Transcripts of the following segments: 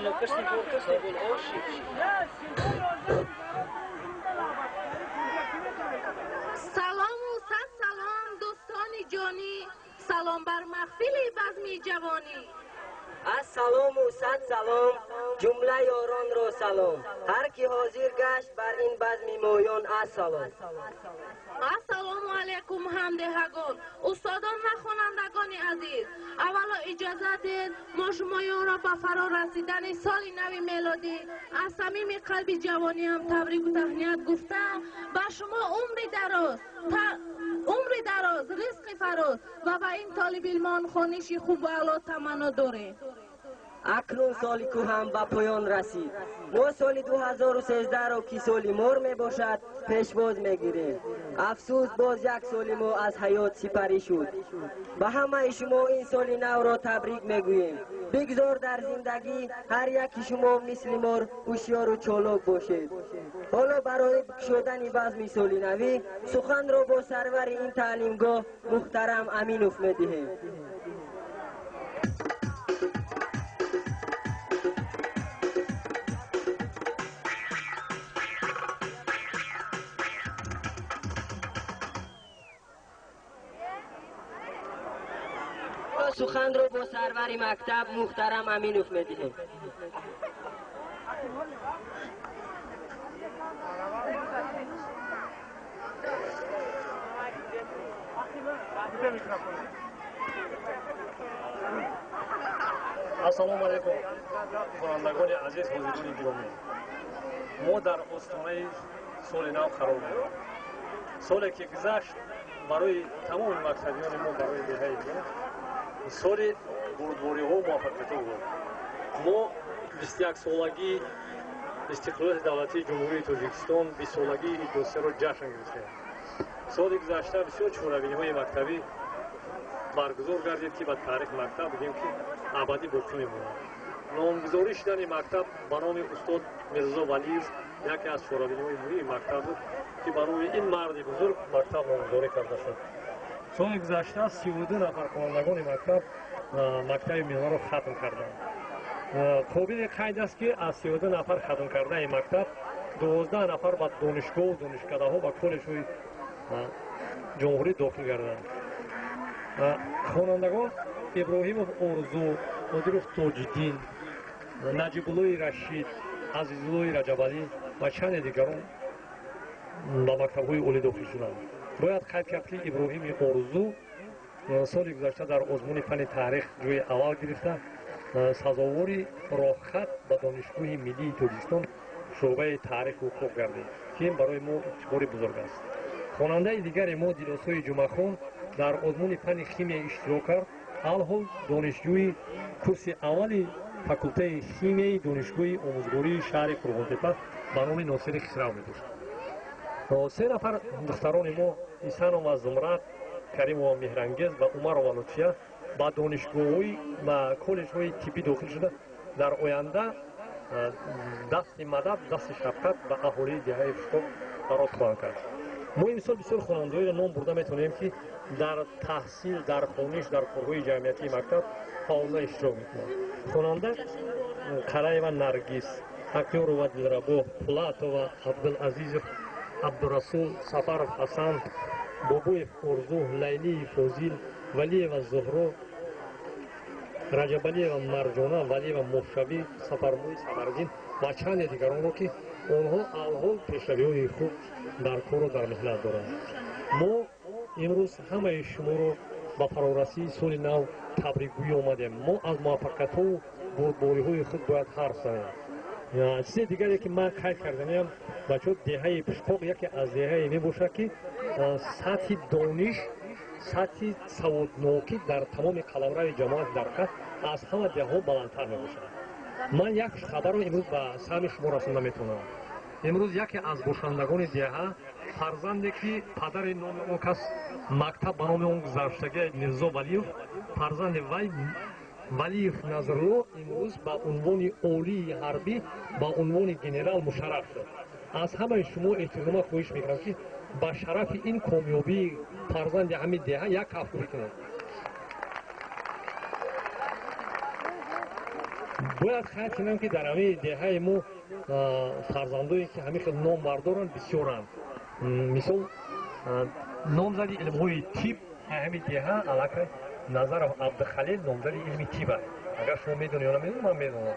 Салому сад салом, дӯстони ҷонӣ, салом бар маҳфили базми ҷавонӣ. Аз салому сад салом, ҷумла ёронро салом, ҳар ки ҳозир гашт бар ин базми моён, ассалом. Ассалому алайкум, ҳамдеҳагон, устодон ва хонандагони азиз. Аввало иҷозат диҳед, мо шумоёнро ба фаро расидани соли нави мелодӣ аз самими қалби ҷавониам табрику таҳният гуфта, ба шумо умри дароз, ризқи фароз ва ба ин толибилмон хониши хубу аъло таманно дорем. Акнун соли кӯҳан ба поён расид. Мо соли 2013-ро, ки соли мор мебошад, пешвоз мегирем. Афсӯс, боз як соли мо аз ҳаёт сипарӣ шуд. Ба ҳамаи шумо ин соли навро табрик мегӯем. Бигзор дар зиндагӣ ҳар яки шумо мисли мор ҳушёру чолок бошед. Ҳоло барои кушодани базми соли навӣ суханро бо сарвари ин таълимгоҳ муҳтарам Аминов медиҳем. Суханро бо сарвари мактаб муҳтарам Аминов медиҳем. Ассалому алайкум, хонандагони азиз, ҳозирони гиромӣ. Мо дар остонаи соли нав қарор дорем. Соле ки гузашт, барои тамоми мактабиёни мо, барои деҳаи мо соли бурдбориҳо, муваффақиятҳо буд. Мо 21-солагии истиқлолияти давлатии Ҷумҳурии Тоҷикистон, 20-солагии Иттиҳодсияро ҷашн гирифтем. Соли гузашта бисёр чорабиниҳои мактабӣ баргузор гардид, ки ба таърихи мактаб бигем, ки абадӣ боқӣ мемонад. Номгузорӣ шудани мактаб ба номи устод Мирзо Валиев яке аз чорабиниҳои муҳими мактаб буд, ки ба номи ин марди бузург мактаб номгузорӣ карда шуд. Соли гузашта 32 нафар хонандагони мактаб мактаби миёнаро хатм карданд. Қобили қайд аст, ки аз 32 нафар хатмкардаи мактаб 12 нафар ба донишгоҳу донишкадаҳо ва коллеҷҳои ҷумҳурӣ дохил гарданд. Хонандагон Иброҳимов Орзу, Нодиров Тоҷиддин, Наҷибуллои Рашид, Азизуллои Раҷабалӣ ва чанде дигарон ба мактабҳои олӣ дохил шуданд. Бояд қайд кард, ки Иброҳими Орзу соли гузашта дар озмуни фанни таърих ҷои аввал гирифта, сазовори роҳхат ба Донишгоҳи миллии Тоҷикистон, шӯъбаи таъриху ҳуқуқ гардид, ки ин барои мо ифтихори бузург аст. Хонандаи дигари мо Дилосои Ҷумъахон дар озмуни фанни химия иштирок кард. Алҳол донишҷӯи курси аввали факултаи химияи Донишгоҳи омӯзгории шаҳри Қурғонтепа ба номи Носири Хисрав мебошад. Се нафар духтарони мо, Исанова Зумрад, Каримова Меҳрангез ва Умарова Лутфия, ба донишгоҳҳои ба коллеҷҳои тиббӣ дохил шуда, дар оянда дасти мадад, дасти шафқат ба аҳолии деҳаи Пушқоқ дароз хоҳанд кард. Мо имсол бисёр хонандаҳоеро ном бурда метавонем, ки дар таҳсил, дар хониш, дар корҳои ҷамъиятии мактаб фаъолона иштирок мекунанд. Хонанда Қараева Наргиз, Ҳақёрова Дилрабо, Пулатова, Абдулазизов Абдурасул, Сафаров Ҳасан, Бобоев Орзу, Лайлии Фозил, Валиева Зуҳро, Раҷабалиева Марҷона, Валиева Мошавӣ, Сафармӯи Сафариддин ва чанде дигаронро, ки онҳо алҳол пешравиҳои хуб дар кору дар меҳнат доранд. Мо имрӯз ҳамаи шуморо ба фарорасии соли нав табрикгӯӣ омадем. Мо аз муваффақиятҳову бурдбориҳои худ бояд ҳарф занем. Чизи дигаре, ки ман қайд карданиам, бачаҳо, деҳаи Пушқоқ яке аз деҳае мебошад, ки сатҳи дониш, сатҳи саводнокӣ дар тамоми қаламрави ҷамоати Дарқа аз ҳама деҳаҳо баландтар мебошад. Ман як хабарро имрӯз ба саҳми шумо расонда метавонам. Имрӯз яке аз бошандагони деҳа, фарзанде ки падари номи он кас мактаб ба номи он гузаштагӣ, Мирзо Валиев, фарзанди вай Валиев Назрулло имрӯз ба унвони олии ҳарбӣ, ба унвони генерал мушарраф шуд. Аз ҳамаи шумо эҳтирома хоҳиш мекунам, ки ба шарафи ин комёбии фарзанди ҳамин деҳа як кафкӯбӣ кунед. Бояд қайд кунам, ки дар ҳамаи деҳаи мо фарзандое, ки ҳамин хел ном бардоранд, бисёранд. Мисол, номзади илмҳои тиб ҳамин деҳа аллакай Назаров Абдухалил номзади илми тиб аст. Агар шумо медонед ё намедонед, ман медонам.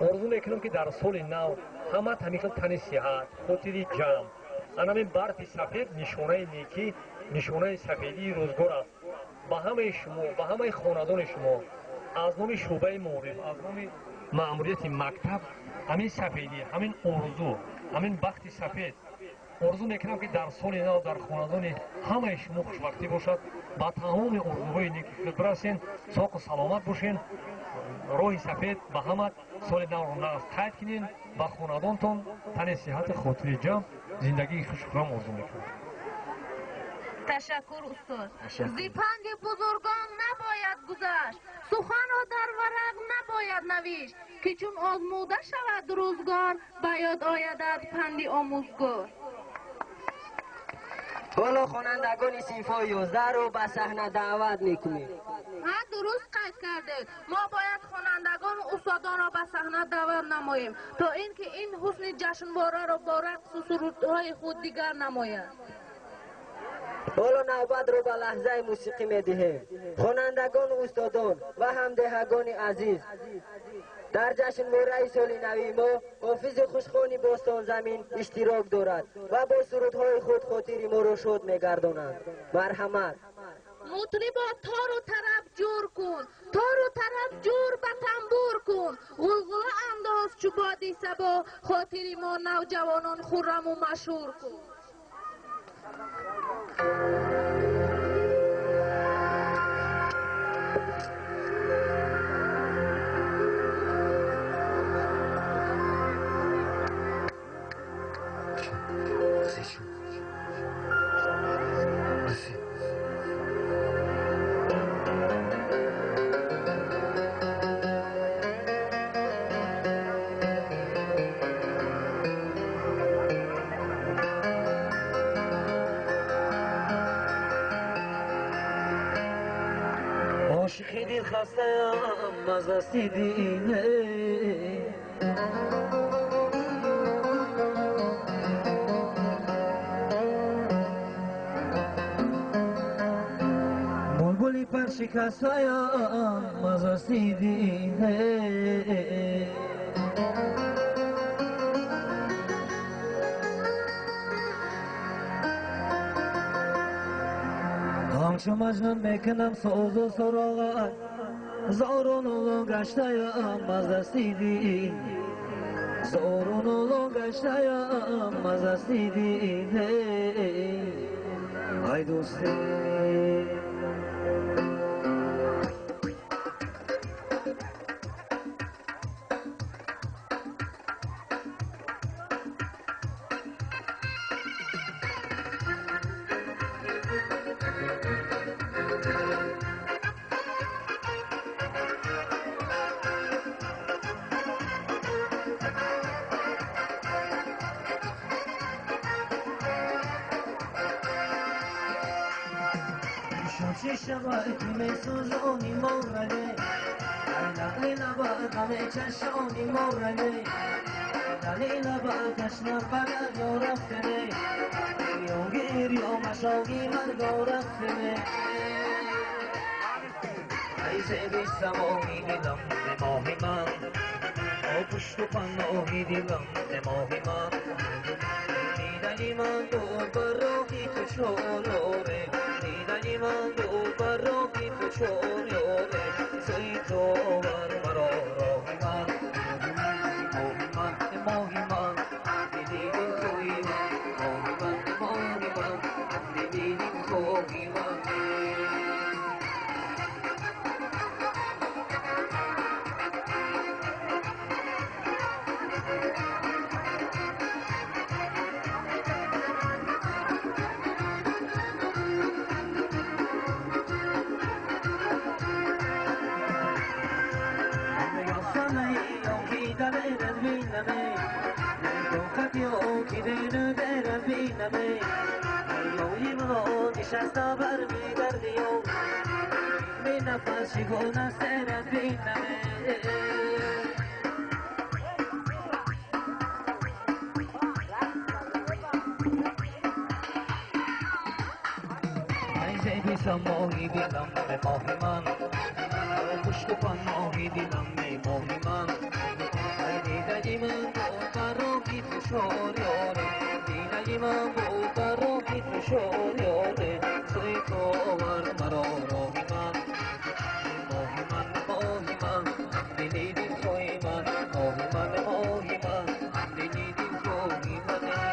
Орзу мекунам, ки дар соли нав ҳамат ҳамин хел тани сиҳат, хотири ҷамъ. Анамин барфи сафед нишонаи некӣ, нишонаи сафедии рӯзгор аст. Ба ҳамаи шумо, ба ҳамаи хонадони шумо аз номи шӯъбаи маориф, аз номи маъмурияти мактаб ҳамин сафедӣ, ҳамин орзу, ҳамин бахти сафед орзу мекунам, ки дар соли нав дар хонадони ҳамаи шумо хушбахтӣ бошад, ба тамоми орзуҳои неки худ бирасен, соқу саломат бошен. Роҳи сафед ба ҳама. Соли навро нағз қайд кунен, ба хонадонтон тани сиҳати, хотири ҷамъ, зиндагии хушхурам орзу мекунам. Ташаккур, устод. Зи панди бузургон набояд гузашт, суханро дар варақ набояд навишт, ки чун озмуда шавад рӯзгор, ба ёд оядат панди омӯзгор. Ҳоло хонандагони синфҳои 11-ро ба саҳна даъват мекунем. Ҳа, дуруст қайд кардед. Мо бояд хонандагону устодонро ба саҳна даъват намоем, то ин ки ин ҳусни ҷашнвораро бо рақсу сурудҳои худ дигар намояд. Ҳоло навбатро ба лаҳзаи мусиқӣ медиҳем. Хонандагону устодон ва ҳамдеҳагони азиз, дар ҷашнвораи соли нави мо ҳофизи хушхони бостонзамин иштирок дорад ва бо сурудҳои худ хотири моро шод мегардонанд. Марҳамат. Мутрибо, тору тараб ҷур кун, тору тараб ҷур ба тамбур кун, ғулғула андоз чу боди сабо, хотири мо навҷавонон хурраму машҳур кун. Ошиқи дилхастаям аз дасти дине, булбули паршикастаям аз дасти дине. Ҳамчу Маҷнун мекунам созу суроғат, зору нулу гаштаям аз дасти дин, зору нулу гаштаям аз дасти дин. Ай дӯсте. Шаб ки месӯзони моране, ай лаба ғаме чашони моране, дали лаба ташна ба дарё рафтане, гирё гирё машоги марго рафтане. Ай зеби самои дилам, моҳи ман, о пушту паноҳи дилам, моҳи ман, дидани ман дур ба роҳи ту чор ёре, дидани ман дур ба роҳи ту чор ёре, сӯи ту овар маро роҳи ман, моҳи ман, моҳи ман, дили дилхоҳи ман, моҳи ман, моҳи ман, дили дилхоҳи ман. نشستا بر میگردی و می نفس چگونه سرت بینمه. زیبی سماهی دلم ماهی من پشت و پناهی دلم ماهی من دیدنی من با راهی فشار یاره دیدنی من با راهی فشار یاره سوی تو آورد مرا راهی من ماهی من ماهی من دلی دل خواهی من ماهی من ماهی من دلی دل خواهی من.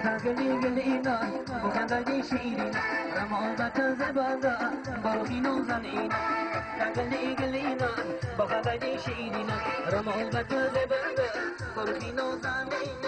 گلی گلینا با خنده شیرین رمال زبادا باروخی نازنین گلی گلینا با خنده شیرین رمال زبادا باروخی نازنین.